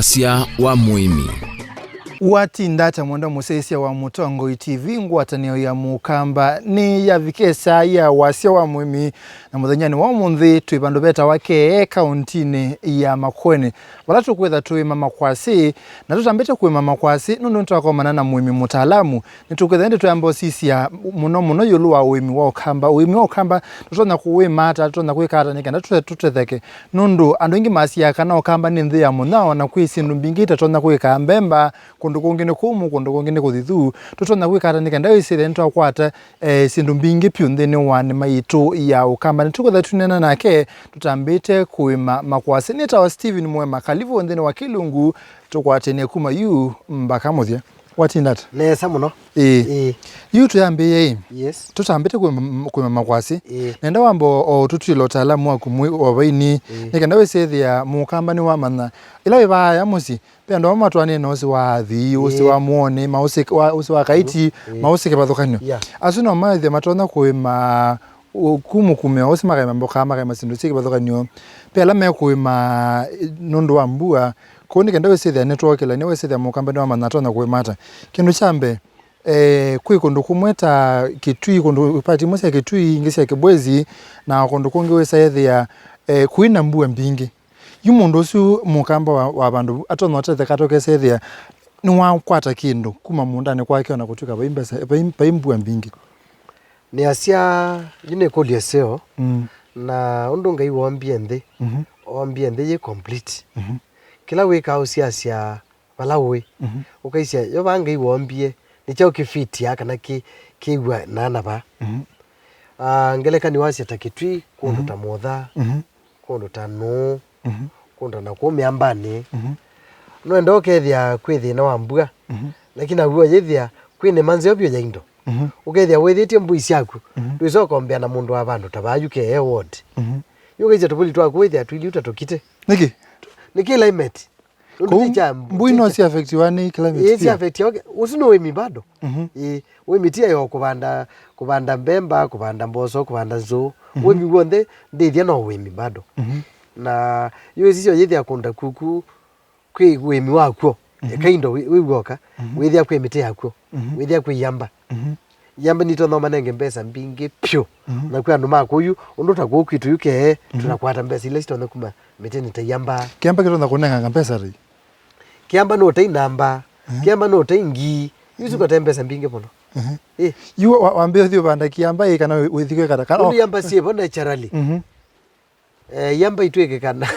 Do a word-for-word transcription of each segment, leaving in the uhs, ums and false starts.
Wasya wa mũĩmi. Watinda ata mwendwa mũsyaĩĩsya wa Mũtongoi T V? Ngwatanĩo ya Mũkamba nĩ yavika ĩsaa ya wasya wa mũĩmi, na mũthenyanĩ wa ũmũnthĩ twĩ vandũ vetawa Kee, kaũntinĩ ya Makueni, vala tũkwĩtha tũĩma makwasĩ, na tũtambĩte kũĩma makwasĩ nũndũ nĩtwakomana na mũĩmi mũtaalamu. Nĩtũkwĩtha ĩndĩ twamba ũsisya mũno mũno ĩũlũ wa ũĩmi wa Ũkamba. Ũĩmi wa Ũkamba tũtonya kũwĩma ata, tũtonya kwĩka ata nĩ kenda tũte-, tũtetheke? Nũndũ andũ aingĩ masyaa kana Ũkamba nĩ nthĩ ya mũnyao na kwĩ syĩndũ mbingĩ itatonya kwĩka. Mbemba, kũndũ kũngĩ nĩ kũmũ, kũndũ kũngĩ nĩ kũthithu. Tũtonya kwĩka ata nĩ kenda wĩsĩthya nĩtwakwata, eh, syĩndũ mbingĩ vyũ nthĩnĩ wa nĩma yitũ ya Ũkamba? Nĩtũkwĩtha tũneena nake tũtambĩte kũĩma makwasĩ. Nĩtawa Steven Mwema. Kalivu nthĩnĩ wa Kĩlungu, tũkwatĩne kuma yu mbaka mũthya. Watinda ata? Nesa mũno. Ĩĩ. Ĩĩ. Yu tũyambĩĩe ĩ. Yes. Tũtambĩte kũĩma, kũĩma makwasĩ. Ĩĩ. Nenda wamba o, o tũtwĩle ũtaalamu waku mwĩ o vaini. Ĩĩ. Nĩ kenda wĩsĩthĩa Mũkamba nĩwamanya. Ĩla wĩ vaaya mũsyĩ, ve andũ amwe matwaanĩe na ũsĩ wa athi, ũsĩ Ĩĩ. wa mwonĩ, maũsĩ wa, ũsĩ wa kaiti, Ĩĩ. maũsĩ kĩvathũkany'o. Yeah. Asu no maĩthya matonya kũĩma ũ-, kumũkumĩa ũsĩ makaĩma mboka, makaĩma syĩndũ syĩ kĩvathũkany'o. Ve ala mekũĩma, eh, nũndũ wa mbua. Kwoou nĩ kenda wĩsĩthĩa nĩtwookĩla, nĩwĩsĩthĩa Mũkamba nĩwamanya atonya kũĩma ata. Kĩndũ kya mbee, eh, kwĩ kũndũ kũmwe ta Kitui, kũndũ pati imwe sya Kitui, ingĩ sya Kibwezi, na kũndũ kũngĩ wĩsa ethĩa, eh, kwĩ na mbua mbingĩ. Yu mũndũ ũsu Mũkamba wa, wa vandũ atonya ũtetheka atokesa ethĩa nĩwakwata kĩndũ kuma mũũndanĩ kwake ona kũtw'ĩka vai mbesa, vai, vai mbua mbingĩ? Nĩasya, yu nĩ ĩkũlyo ĩseo, Mm. na ũndũ Ngai woombie nthĩ, Mhm. oombie nthĩ yĩ complete. Mhm. Kĩla wĩkaa ũsiasya vala ũĩ. Mhm. Ũkaisya, yo vaa Ngai woombie, nĩ kyaũ kĩfitia kana kĩ-, kĩw'a naana vaa? Mhm. Ah, ngelekany'o wasya ta Kitui, kũndũ Mhm. ta Mũtha, Mhm. kũndũ ta Nũũ, Mhm. kũndũ na kũu mĩambanĩ. Mhm. Nwenda ũkethĩa kwĩ thĩna wa mbua, Mhm. lakini naw'o ũyĩthĩa kwĩ nĩma nzeo vyũ ya indo. Mhm. Ũkethĩa wĩthĩtye mbũi syaku, Mhm. ndwĩsa ũkombea na mũndũ wa vandũ ta vaa yu Kee ward. Mhm. Yu ũkaisya tũvũli twaku wĩthĩa twiliu ta tũkite. Nĩkĩ? Nĩ climate. Nũndũ Kũu ti kya mbu-, mbũi ti no kya si affectiwa nĩ climate Ĩĩ, si pia? affectiwa, okay. Ũsu nĩ ũĩmi bado. Mhm. Ĩĩ, ũĩmi ti yo kũvanda, kũvanda mbemba, kũvanda mboso, kũvanda nzũũ. Mhm. Ũĩmi w'onthe ndĩthya no ũĩmi bado. Mhm. Na yu ĩsisyo yĩthĩa kũnda kuku kwĩ ũĩmi wakw'o. Mhm. Eka indo wĩ, wĩ w'oka, Mhm. wĩthĩa kwĩ mĩtĩ yakw'o, Mhm. wĩthĩa kwĩ iamba. Mhm. Iamba nitonya ũmanenge mbesa mbingĩ pyũ. Mhm. Na kwĩ andũ ma kũu, ũndũ ta kũu kwitũ yu Kee, Mhm. tũnakwata mbesa ila sitonya kuma mĩtĩnĩ ta iamba. Kĩamba kĩtonya kũnenganga mbesa rĩ? Kĩamba no ũtai namba, Mhm. kĩamba no ũtai ngii, yu Mhm. sikate mbesa mbingĩ mũno. Mhm. Ĩ. Yu wa-, wambĩĩa ũthi ũvanda kĩamba ĩ kana wĩ-, wĩthi kwĩkata? Kana Ũndũ iamba syĩvo naturally. Mhm. Eh, iamba itw'ĩke kana,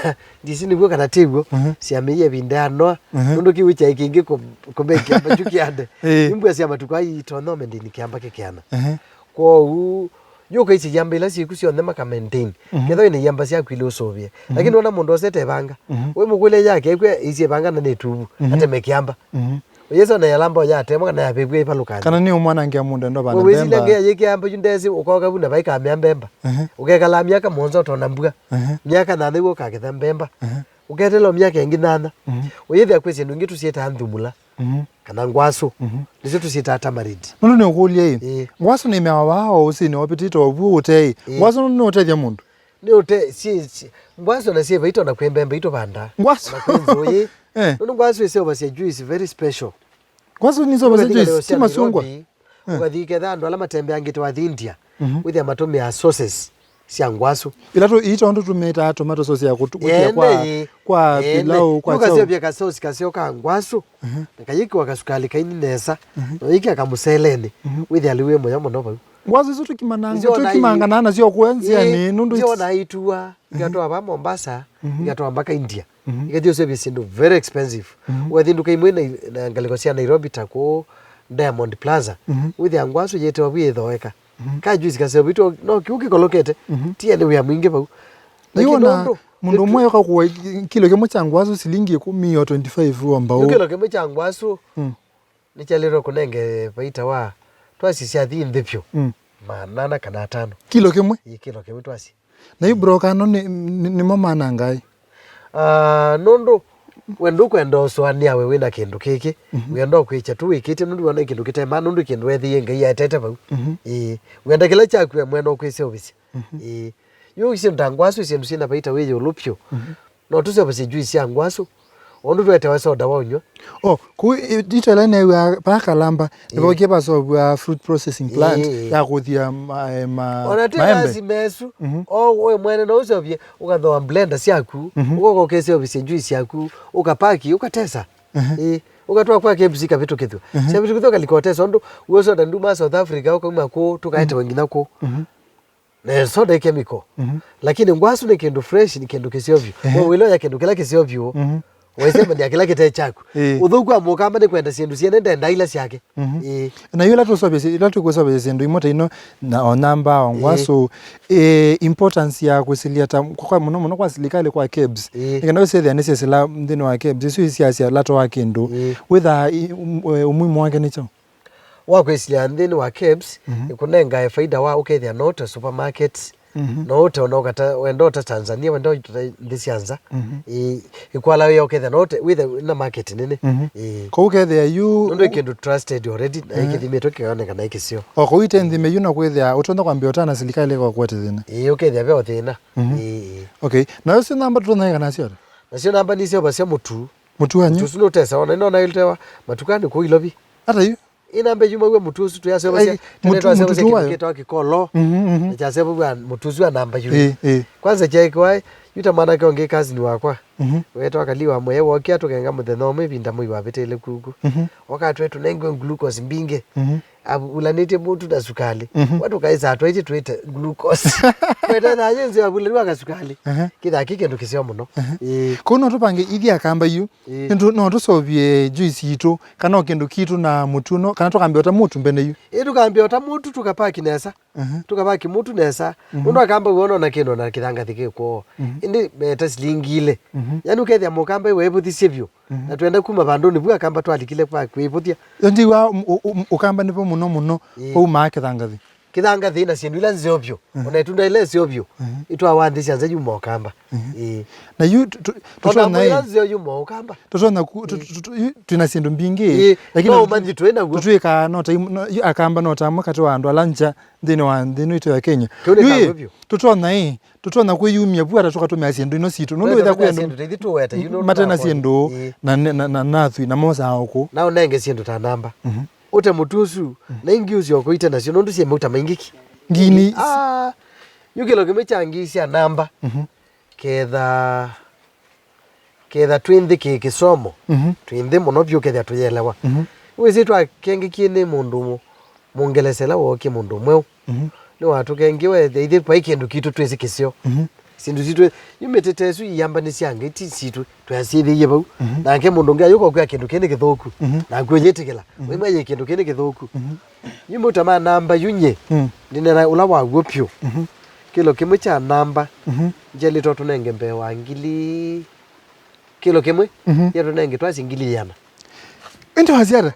ndisi nĩw'o kana tĩw'o, Mhm. syamĩie ĩvinda ya Noa, Mhm. nũndũ kĩw'ũ kyaĩ kĩngĩ kũ-, kũmekĩa matu kĩande. Ĩĩ. Imbua sya matukũ aa itonya ũmaintain kĩamba kĩkeana. Mhm. Kwoou, yũkaisye iamba ila syĩku syonthe maka maintain. Mhm. Ketha wĩna iamba syaku ilĩ ũsũvĩe. Mhm. Lakini wona mũndũ osete ĩvanga, Mhm. wĩ mũkũlya yake ekw'a ĩisye ĩvanga na nĩ tuvu, Mhm. ateme kĩamba. Mhm. Ũyĩsĩ ona yalamba ũyatemwa kana yavĩvw'a ĩvalũkanĩ. Kana nĩ ũmwanangĩa mũndũ enda ũvanda Wĩwĩsĩlya mbemba. Ngai ayĩkĩa mbũyu ndesĩ ũkoka vu na vaikamea mbemba. Ehe. Ũkekalaa myaka mũonza ũtona mbua. Ehe. Myaka nana iwe ũkaketha mbemba. Ehe. Ũketelela myaka ĩngĩ nana. Mhm. Ũyĩthĩa kwĩ syĩndũ ingĩ tũsyĩtaa nthumula. Mhm. Kana ngwasũ. Mhm. Nĩsyo tũsyĩtaa tamarit. Nũndũ nĩ ũkũlya ĩ. Ĩĩ. Ngwasũ nĩ meawa vaa o ũsĩnĩ wapĩtĩte o vu ũtei. Ĩĩ. Ngwasũ nĩ ũtethya mũndũ. Nĩ ũte, si, si, ngwasũ na syĩ vaito na kwĩ mbembe itũvandaa. Ngwasũ. Na kwĩ nzũĩ. Eh. Nũndũ ngwasũ ĩseũvasya juice very special. Ngwasũ nĩ iseũvasya juice, ti masungwa. Eh. Ũkathi ketha andũ ala matembeangĩte wathi India. Mhm. Wĩthĩa matũmĩaa sauces sya ngwasũ. Ila tũ, ii tondũ tũmĩtaa tomato sauce ya kũtu-, kũtia kwa, ĩĩ. Kwa Ĩĩ, pilau, kwa chao. Ũkaseũvya ka sauce kaseo ka ngwasũ. Mhm. Na kayĩkĩwa kasukali kaini nesa. Mhm. Na ũyĩkĩa kamũselenĩ. Mhm. Wĩthĩa lĩu wĩ mũya mũno vau. Ngwasũ isu tũkimananga, tũkimanganaa nasyo kũe nzĩanĩ, nũndũ ndio naituwa, mhm, ikatwa va Mombasa, mhm, ikatwa mpaka India. Mhm. Ikathi ũsevya syĩndũ very expensive. Mhm. Ũkathi nduka imwe na, na ngalĩko sya Nairobi ta kũu Diamond Plaza, mhm, wĩthĩa ngwasũ yĩtewa vu yĩthoeka. Mhm. Ka juice kaseo vitu no kiu kikolokete, mhm, ti ene wĩa mwingĩ vau. Lakini nĩwona nũndũ mũndũ ũmwe yoka kũwa kilo kĩmwe kya ngwasũ silingi ĩkũmi o twenty-five wa mbau. Yu kilo kĩmwe kya ngwasũ, mm, nĩkyaĩlĩtwe kũnenge vaita wa twasi syathi nthĩ vyũ, mm, maana ana kana atano. Kilo kĩmwe? Ĩĩ, kilo kĩmwe twasi. Na yu broker ano nĩ, nĩ, nĩmo manangaĩ? Ah, nũndũ we ndũkwenda ũsũanĩa we wĩna kĩndũ kĩkĩ, mhm, wĩenda ũkwĩkya tu wĩkĩtye nũndũ wona kĩndũ kĩtema nũndũ kĩndũ wethĩie Ngai aetete vau. Mhm. Ĩĩ, wĩenda kĩla kyaku we mwene ũkwĩseũvĩsya. Mhm. Ĩĩ. Yu icio nda ngwasũ, icio ndu syĩna vaita wĩ ĩũlũ vyũ. Mhm. No tũseũvasye juice sya ngwasũ, Ũndũ twetewe soda wa ũnywa. Oh, kũu i-, itela neew'a paa Kalamba, nĩvokie vaseũvw'a fruit processing plant ya kũthia ma-, eh, ma-, ona ti maembe. Lazima esu. Mhm. O we mwene no ũseũvye, ũkathoa blender syaku, ũkoka ũkeseũvisya juice yaku, ũkapaki, ũkatesa. Ĩĩ, ũkatwaa kwa K F C ikavĩtũkĩthw'a. Syavĩtũkĩthw'a ũkalika ũtesa, ũndũ w'o soda nduma South Africa, ũkauma kũu, tũkaetewe nginya kũu. Na soda ĩ chemical. Lakini ngwasu nĩ kĩndũ fresh, nĩ kĩndũ kĩseo vyũ. Ehe. Wewe wĩloya kĩndũ kĩla kĩseo vyũ, waisembania kĩla kĩte kyaku. Ĩĩ. Ũthũku wa mũkamba nĩ kwenda syĩndũ syene ndenda ila syake. Ĩĩ. Na yu ĩla tũsovye sy-, ĩla tũkwĩsovya syĩndũ imwe ta ino, na o namba, o ngwasu, ĩĩ, importance ya kwĩsilia ta, kwa mũno mũno kwa silikalĩ, kwa kebs. Ĩĩ. Nĩkenda wĩsĩthĩa nĩsyesĩla nthĩnĩ wa kebs, isu isiasya lata wa kĩndũ. Ĩĩ. Wĩthaa i-, um, eh, umuhimu wake nĩ kyaũ? Wa kwĩsilya nthĩnĩ wa kebs, ĩkũnengae faida wa ũkethĩa no ũte supermarket, no ũte ona ũkata, wenda ũte Tanzania, wenda ũte nthĩ sya nza, ĩ-, ĩkwalawĩa ũkethĩa no ũte, wĩthe na market nene. Ĩ. Kũu ũkethĩa yu nũndũ ĩ kĩndũ trusted already, na ĩkĩthimĩtwe kĩonekana ĩ kĩseo. O kũu itenthime yu na kwĩthĩa ũtonya kwambĩa ũtana silikalĩ ĩkakwete thĩna. Ĩ, ũkethĩa ve o thĩna. Ĩ, ĩ. Okay. Na ũsu namba tũtonya ĩkana syote? Nasyo namba nĩsyo vasya mũtu. Mũtu wanyu? Mũtu ũsu nũtesa, ona ĩno naĩltewa matukanĩ kũu Ilovi. Ata yu? Ĩ namba yumaw'a mũtu ũsu tũyasevasya. Ai, tene mũtu, twasevasya mũtu kĩndũ wayo? Kĩtawa kĩkolo. Mhm, mhm. Na kyasevaw'a mũtu ũsu wa namba yu. Ĩ, ĩ. Kwanza kyaĩkĩwa yu ta mwanake ũngĩ cousin wakwa. Mhm. Wetwa Kaliwa Mwe, wokia tũkenga mũthenya ũmwe ĩvinda mwei wavĩtĩle kuku. Mhm. Oka twe tũnengwe glucose mbingĩ. Mhm. Avulanĩtye mũtu na sukalĩ. Mhm. Watu kaisa twaiti twĩte glucose. Kwete thayũ nzĩ avulaniwa kasukalĩ. Aha. Kĩthaa kĩ kĩndũ kĩseo mũno. Aha. Ĩĩ. Kũu no tũpange ithi akamba yu. Ĩĩ. Nĩtũ-, no tũseũvye juice yitũ, kana o kĩndũ kitũ na mũtu ũno, kana tũkambĩa ũta mũtu mbene yu. Ĩĩ, tũkambĩa ũta mũtu, tũkapaki nesa. Aha. Tũkapaki mũtu nesa. Mhm. Nũndũ akamba wona ona kĩndũ na kĩthangathi kĩkwoo. Mhm. Ĩndĩ meta silingi ilĩ. Mhm. Yani ũkethĩa mũkamba wevũthisye vyũ. Mhm. Na twenda kuma vandũnĩ vu akamba twalikile kwa kwĩvũthya. Yo ndiwa ũ-, ũ-, ũ-, ũkamba nĩvo mũno mũno. Ĩĩ. Vaumaa kĩthangathi. Kĩthangathi na syĩndũ ila nzeo vyũ. Mhm. Ona ĩtunda ila ĩseo vyũ. Mhm. Itwawa nthĩ sya nza yuma ũkamba. Mhm. Ĩĩ. Na yu tu-, tu-, ona tũtonya ĩ, ila nzeo yuma ũkamba. Tũtonya ku-, tu-, ĩĩ, tu-, tu-, yu twĩna syĩndũ mbingĩ. Ĩĩ. Lakini no ũmanyi twĩ naw'o. Tũtwĩkaa no ta im-, no, yu akamba no ta amwe katĩ wa andũ ala ngya nthĩnĩ wa nthĩ ĩno itũ ya Kenya. Kĩu nĩ yu ĩ, kang'we vyũ. Tũtonya ĩ, tũtonya kwĩyumya vu ata tũkatũmĩa syĩndũ ino sitũ. Nũndũ wĩtha kwĩ andũ matena syĩndũ, ĩĩ, na, na, na, na athwii na mosaa ũkũ. Na ũnenge syĩndũ ta namba. Mhm. Ũte mũtu ũsu, mhm, na ingĩ ũsyo kũite nasyo, nũndũ syĩ mauta maingĩ ki. Ngini. Ah, yu kĩlo kĩmwe kya ngii sya namba. Mhm. Ketha, ketha twĩ nthĩ kĩ kĩsomo, mhm, twĩ nthĩ mũno vyũ ketha tũyelewa. Mhm. Wĩsĩ twakengekie nĩ mũndũ mũ-, mũngelesela wookie mũndũ mweũ. Mhm. Nĩwatũkengie wethĩa ithyĩ vai kĩndũ kitũ twĩsĩ kĩseo. Mhm. Syĩndũ sitũ, yu mĩtĩte ĩsu iamba nĩ sya Ngai, ti sitũ, twasyĩthĩie vau. Mhm. Nake mũndũ ũngĩ ayũka ũkwĩa kĩndũ kĩĩ nĩ kĩthũku. Mhm. Naku ũyĩtĩkĩla. Mhm. Waimwa yĩ kĩndũ kĩĩ nĩ kĩthũku. Mhm. Yu mũtama namba yu nyie, mm, ndinena ũla waw'o pyũ. Mhm. Kĩlo kĩmwe kya namba, mhm, njelĩtwe tũnenge mbee wa ngili, kĩlo kĩmwe, mhm, yetũnenge twasi ngili ĩana. Ĩndĩ wasyata?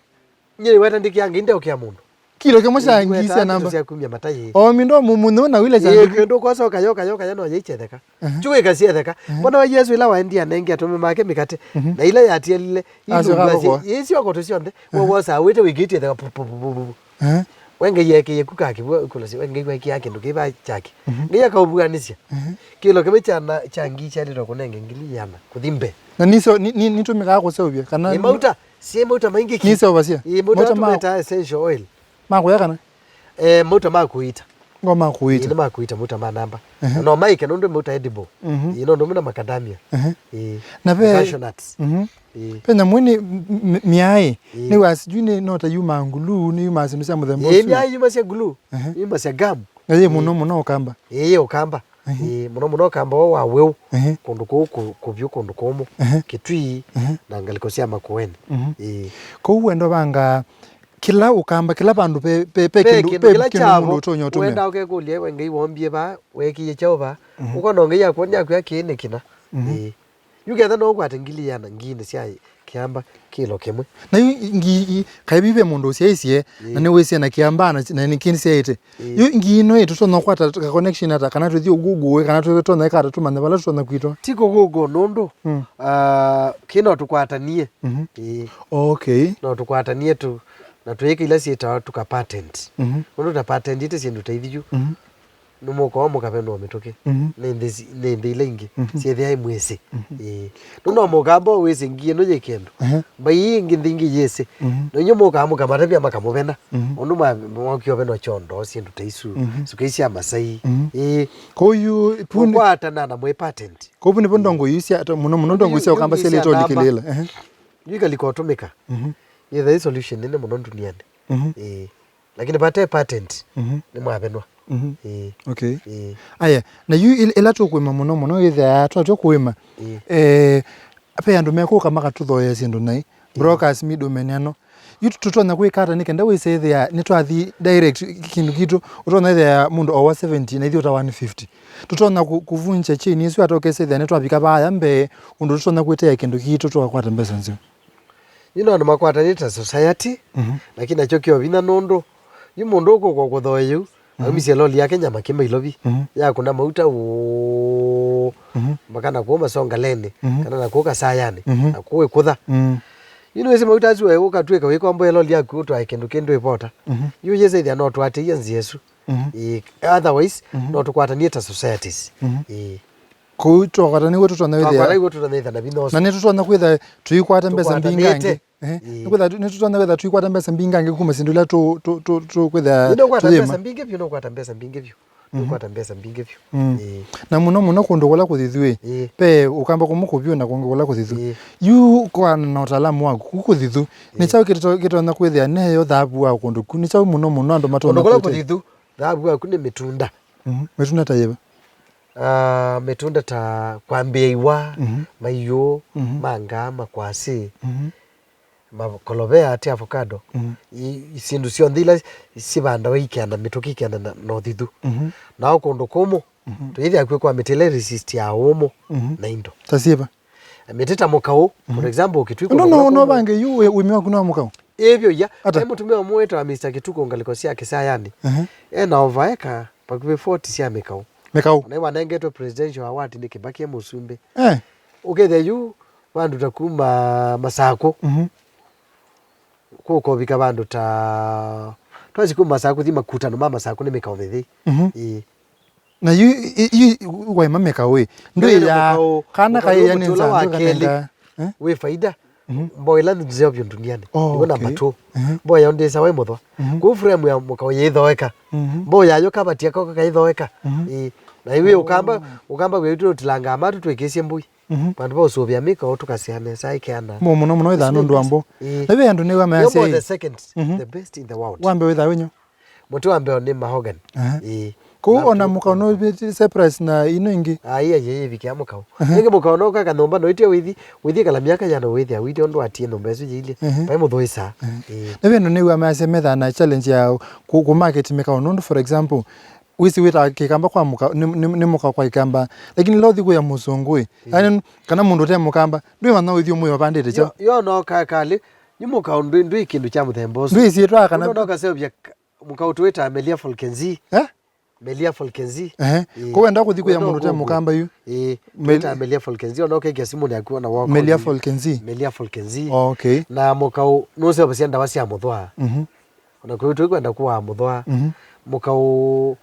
Nyie nĩweta ndĩkĩange indeũkĩa mũndũ. Kilo kĩmwe kya ngii sya namba. Sya kumya matayĩ. O mindo mu-, mũnyũ na wile. Ĩĩ, kyandu kĩndũ kosa ũkayoka yoka yano yaichetheka. Aha. Chuka ĩkasyetheka. Aha. Mbona wa Yesu ĩla waendie anenge atũme make mĩkate, mhm, na ila yatielile, asyo ilungu kakwa. Ĩĩ, syokoto syonthe, aha, wowosa wĩte wĩkĩtie theka pu, pu, pu. Aha. We Ngai ekĩie ku kakĩvua kũlasya, we Ngai wekĩa kĩndũ kĩva kyake. Mhm. Ngai akaũvuanĩsya. Aha. Kĩlo kĩmwe kya na, kya ngii kyalĩtwe kũnenge ngili ĩana kũthi mbee. Na niso, ni, ni, nitũmĩkaa kũseũvya, kana nĩ mauta. Syĩ mauta maingĩ ki? Nĩseũvasya. Ĩĩ, mauta, mauta ma tũmetae essential oil. Ma kũya kana? Eh, mauta ma kũita. Ngo ma kũita. Ĩĩ, nĩ ma kũita, mauta ma namba. Ehe. Na no maĩke nũndũ mauta edible. Mhm. Ĩĩ, nũndũ mena macadamia. Ehe. Ĩĩ. Na ve cashew nuts. Mhm. Ĩĩ. Ve nyamũ nĩ m-, m-, myaĩ. Ĩĩ. Nĩ wa sijui nĩ no ta yuma ngulu, nĩ yuma syĩndũ sya mũthemba ũsu. Ĩĩ, myaĩ yuma sya ngulu. Ehe. Yuma sya gum. Na yĩ mũno mũno ũkamba. Ĩĩ, ũkamba. Ehe. Ĩĩ, mũno mũno ũkamba wa weũ. Ehe. Kũndũ kũu kũ-, kũvyũ, kũndũ kũmũ. Ehe. Kitui, ehe, na ngalĩko sya Makueni. Mhm. Ĩĩ. Kũu wendo vanga kĩla ũkamba, kĩla vandũ ve, ve, ve kĩndũ, kĩndũ ve kĩla kĩndũ kyavo, mũndũ ũtonya ũtũmĩa. Wenda ũkekũlya, we Ngai woombie va, wekie kyaũ va? Mhm. Ũkona Ngai akwony'a akwĩa kĩĩ nĩ kĩna. Mhm. Ĩĩ. Yu ketha no ũkwate ngili ĩana ngiinĩ sya kĩamba kĩlo kĩmwe. Na yu ngi, i, kaĩ ve mũndũ ũsyaĩsye, ĩĩ, na nĩwĩsĩ na kĩamba na, na nĩkĩnĩ syaĩte. Ĩĩ. Yu ngi ĩno ĩ, tũtonya kwata ka connection ata, kana tũthi Google, kana tũtonya ĩka ata tũmanye vala tũtonya kwĩtwa? Ti kũ Google nũndũ, mm, ah, kĩ no tũkwatanie. Mhm. Ĩĩ. Okay. No tũkwatanie tu, na twĩke ila syĩtawa tũka patent. Mhm. Nũndũ ta patent ite syĩndũ ta ithiu. Mhm. Nĩmũkaa mũkavenwa mĩtũkĩ. Mhm. Nĩ nthĩ si-, nĩ nthĩ ila ingĩ. Mhm. Syĩthĩa imwĩsĩ. Mhm. Ĩĩ. Nũno mũkamba wĩsĩ ngi ĩno yĩ kĩndũ. Ehe. Mbai ii ingĩ nthĩ ingĩ yĩsĩ. Mhm. Na inyuĩ mũkaa mũkamatavya makamũvena. Mhm. Ũndũ ma-, mokĩovenwa kyondo, syĩndũ ta isu. Mhm. Suka ii sya Masai. Mhm. Ĩĩ. Kũu yu, pu nĩ- Mũkwatana na mwĩ patent. Kũu nĩvo ndongo yu sya, mũno mũno ndongo yu sya ũkamba syelĩtwe ũlikĩlĩĩla. Ehe. Yu ikalika ũtũmĩka. Mhm. Yĩtha ĩ solution nene mũno ndunianĩ. Mhm. Ĩĩ. Lakini vate patent, mhm, nĩmwavenwa. Mhm. Ĩĩ. Okay. Ĩĩ. Aya, na yu il-, ĩla tũkũĩma mũno mũno, ĩthĩaa twatwa kũĩma, ĩĩ, eh, ve andũ mekũka makatũthoea syĩndũ naĩ. Ĩĩ. Brokers, middlemen ano. Yu tũ-, tũtonya kwĩka ata nĩ kenda wĩsethĩa nĩtwathi direct kĩndũ kitũ, ũtonya ĩthĩa mũndũ owa seventy na ithyĩ ũta one fifty. Tũtonya kũ-, kũvunja chain ĩsu ata ũkesethĩa nĩtwavika vaya mbee, ũndũ tũtonya kwĩtea kĩndũ kitũ tũkakwata mbesa nzeo. Yu no andũ makwatanĩte ta society, mhm, lakini nakyo kyo vinya nũndũ yu mũndũ ũkũkwa kũthoe yu, mhm, aumisye loli yake Nyamakima Ilovi, mhm, yakũna mauta ũũ, mhm, mpaka na kũu Masongaleni, mhm, kana na kũu Kasayanĩ, mhm, na kũu ĩkũtha. Mm. Yu nĩwĩsĩ mauta asu we ũkatw'ĩka wĩkomboe loli yaku ũtwae kĩndũ kĩndũ ĩvota. Mhm. Yu yĩsĩthya no twatĩie nzĩa ĩsu. Mhm. Ĩĩ, otherwise, mhm, no tũkwatanie ta societies. Mhm. Ĩĩ. Kũu twakwata nĩw'o tũtonya wĩthĩa. Twakwata nĩw'o tũtonya wĩthĩa na vinya ũsu. Na nĩtũtonya kwĩtha tũikwata mbesa mbingangĩ. Tũkwatanĩte. Ehe. Ĩĩ. Nĩkwĩtha nĩtũtonya kwĩtha tũikwata mbesa mbingangĩ kuma syĩndũ ila tũ, tũ, tũ, tũkwĩtha. Nĩ nũkwata mbesa mbingĩ vyũ, nũkwata mbesa mbingĩ vyũ. Mhm. Nũkwata mbesa mbingĩ vyũ. Mm. Ĩĩ. Na mũno mũno kũndũ kũla kũthithu ĩ. Ĩĩ. Ve ũkamba kũmwe kũvyũ na kũngĩ kũla kũthithu. Ĩĩ. Yu kwa na ũtaalamu waku, kũ kũthithu. Ĩĩ. Nĩ kyaũ kĩto-, kĩtonya kwĩthĩa neyo thavu wa kũndũ kũ? Nĩ kyaũ mũno mũno andũ matonya kwĩtĩa? Kũndũ kũla kũthithu, thavu waku nĩ mĩtunda. Mhm. Mĩtunda ta yĩva? Ah, mĩtunda ta kwambĩĩa iwa, mhm, maiũ, mhm, manga, makwasĩ, mhm, makolovea, ti avocado. Mhm. I, i syĩndũ syonthe ila sivandawa ikeana mĩtũkĩ ikeana na, na ũthithu. Mhm. Nao kũndũ kũmũ, mhm, tũyĩthĩa kwĩ kwa mĩtĩ ĩla ĩresist ya ũmũ, mhm, na indo. Ta syĩva? Mĩtĩ ta mũkaũ, for, mhm, example, ũkĩtwika. No, no, no, vange yu wi-, wĩmi waku no mũkaũ? Ĩĩ vyũ ya. Ata? Vai mũtumĩa ũmwe wĩtawa Mister Kĩtukũ ngalĩko sya Kĩsayanĩ. Ehe. E na ovaeka vakuvĩ forty sya mĩkaũ. Mĩkaũ? Ona wanengetwe presidential award nĩ Kĩbakĩ e mũsumbĩ. Eh. Ũkethĩa yu vandũ ta kuma Masakũ. Mhm. Kũkovika vandũ ta, twasi kuma Masakũ thi makutano ma Masakũ nĩ mĩkaũ mĩthei. Mhm. Ĩĩ. Na yu, i-, yu, waima mĩkaũ ĩ. Ndũĩ ya, mũkaũ, kana mũkaũ kaĩ nĩ yani mũtĩ ũla wa nzandu kelĩ kanenga, eh? Wĩ faida. Mhm. Mboĩ ila nzeo vyũ nduniani. Oh, nĩw'o namba, okay, two. Mhm. Mboĩ yayo ndĩsawa ĩ mũthwa. Mhm. Kũu frame ya mũkaũ yĩthoeka. Mhm. Mboĩ yayo kavati ako kaithoeka. Mhm. Ĩĩ. Na iwe ũkamba, ũkamba wĩtũ ũtilangaa matu twĩkĩsye mbũi. Mhm. Vandũ va ũsũvĩa mĩkaũ tũkasya nesa ĩkeana. Mo mũno mũno wĩthaa nũndũ wa mbo. Ĩĩ. Na ve andũ nĩwa mayasya the second, mhm, the best in the world. Wambe wĩthaa wĩnyo. Mũtĩ wa mbeo nĩ mahogany. Aha. Ĩĩ. Kũu ona mũkaũ no vĩti cypress na ino ingĩ. Ai, ai, ai, vikĩa mũkaũ. Aha. Nĩngĩ mũkaũ no kaka nyũmba no itie wĩthi, wĩthi kala miaka yana wĩthĩa wĩthi ũndũ atie nyũmba ĩsu yĩilye. Aha. Vai mũthũĩsa. Aha. Ĩĩ. Na ve andũ nĩwa mayasya methaa na challenge ya kũ, kũ market mĩkaũ nũndũ, for example, wĩsĩ wĩtaa kĩkamba kwa mũka, nĩ, nĩ, nĩ mũka kwa kĩkamba. Lakini ĩla ũthi kũya mũsũngũ ĩ. Ĩĩ. Yaani, kana mũndũ ũte mũkamba, ndwĩmanya ũthi ũmwe ũvandĩte kyaũ. Yo, yo no ka-, kalĩ, nĩ mũkaũ ndwĩ, ndwĩ kĩndũ kya mũthemba ũsu. Ndwĩsĩ ĩtwaa kana. Ũndũ no kaseũvya ka-, mũkaũ twĩtaa Melia fulgensi. Eh? Melia fulgensi. Ehe. Ĩĩ. Kwa wenda kũthi kũya mũndũ ũte mũkamba yu. Ĩĩ. Mel-, twĩtaa Melia fulgensi, ona ũkekĩa simũ yaku ona woko. Melia fulgensi. Melia fulgensi. Oh, okay. Na mũkaũ nũseũvasya ndawa sya mũthwa. Mhm. Ona kũu tũikwenda kũaa mũthwa. Mhm. Mũkaũ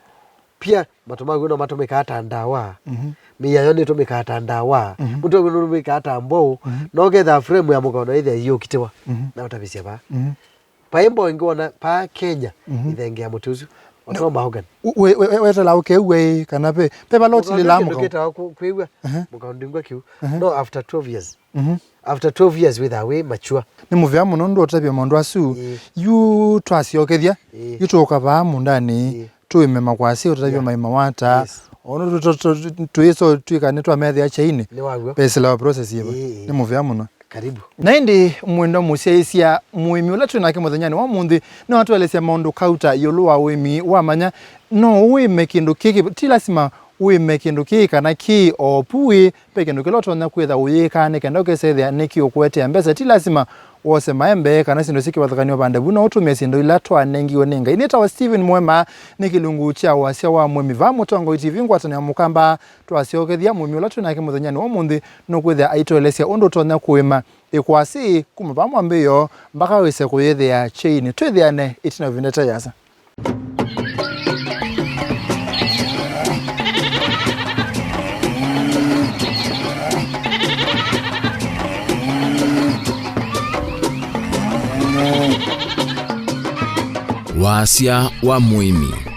pia matũ maguo no matũmĩkaa ta ndawa. Mhm. Mĩĩ yayo nĩtũmĩkaa ta ndawa. Mhm. Mũtĩ waguo nũtũmĩkaa ta mbwaũ. Mhm. No ketha frame ya mũkaũ no ĩthĩa yĩũkitĩwa. Mhm. Na ũtavĩsya vaa. Mhm. Vai mbwaũ ĩngĩ wona vaa Kenya, mhm, ĩthenge ya mũtĩ ũsu. No. Oto mahogany. We, we, we, wetela ũkew'a ĩ, kana ve, ve vala ũtilĩlaa mũkaũ? Kĩtawa kwĩw'a. Aha. Mũkaũ ndingwa kĩu. Aha. No after twelve years. Mhm. After twelve years wĩthaa wĩ mature. Nĩ mũvea mũno ndũtavya maũndũ asu. Ĩĩ. Yu twasyokethya, ĩĩ, yu tũũka vaa mũndanĩ, ĩĩ, tũĩme makwasĩ ũtavya, yeah, maima wata. Yes. Ono tũ-, tũ-, tũ-, tũ-, tũĩso twĩka nĩ twamethĩa chainĩ. Nĩ waw'o. Vesĩlawa process yĩva. Ĩĩ, ĩĩ. Nĩ mũvea mũno. Karibu. Na ĩndĩ mwendwa mũsyaĩĩsya, mũĩmi ũla twĩ nake mũthenyanĩ wa ũmũnthĩ no atũelesya maũndũ kauta ĩũlũ wa ũĩmi wa manya. No ũĩme kĩndũ kĩkĩ, ti lasima ũĩme kĩndũ kĩĩ kana kĩĩ o pu ĩ, ve kĩndũ kĩla ũtonya kwĩtha ũyĩkaa nĩ kenda ũkesethĩa nĩkĩũkũetea mbesa. Ti lasima wose maembe kana syĩndũ syĩ kĩvathũkany'o vande vu, no ũtũmĩe syĩndũ ila twanengiwe nĩ Ngai. Nĩtawa Stephen Mwema, nĩ kĩlungu kya wasya wa mũĩmi vaa Mũtongoi T V ngwatanĩo ya Mũkamba. Twasyokethya, mũĩmi ũla twĩ nake mũthenyanĩ wa ũmũnthĩ nũkwĩthĩa aitũelesya ũndũ ũtonya kũĩma ĩkwasĩ kuma va mwambĩĩo mbaka wĩse kũyĩthĩa kyainĩ. Twĩthĩane ĩtina wa ĩvinda ĩte yasa. Wasya wa mũĩmi.